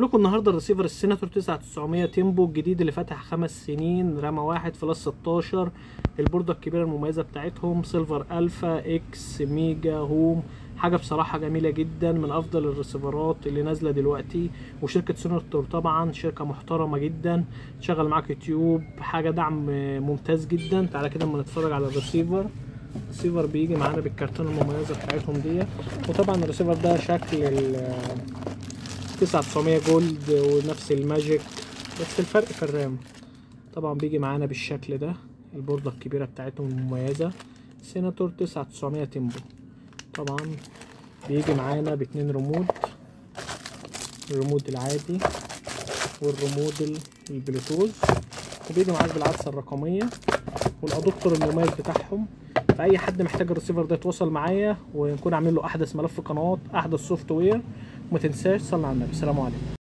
لكم النهارده الريسيفر السيناتور 9900 Tempo الجديد اللي فتح 5 سنين، رامة 1 فلاش 16، البورده الكبيرة المميزة بتاعتهم، Silver Alpha X Mega Home، حاجة بصراحة جميلة جدا، من افضل الريسيفرات اللي نازله دلوقتي. وشركه سيناتور طبعا شركة محترمه جدا، تشغل معاك يوتيوب، حاجة دعم ممتاز جدا. تعالى كده اما نتفرج على الريسيفر. الريسيفر بيجي معانا بالكرتونه المميزة بتاعتهم دي، وطبعا الريسيفر ده شكل ال 9900 Gold ونفس ال Magic، بس الفرق في ال RAM. طبعا بيجي معانا بالشكل ده، البوردة الكبيرة بتاعتهم المميزة سيناتور 9900 Tempo. طبعا بيجي معانا باتنين ريموت، الريموت العادي والريموت البلوتوث، وبيجي معاك بالعدسة الرقمية وال adapter المميز بتاعهم. فأي حد محتاج الريسيفر ده يتواصل معايا، ونكون عاملين له أحدث ملف قنوات، أحدث software. وما تنساش صلي على النبي. السلام عليكم.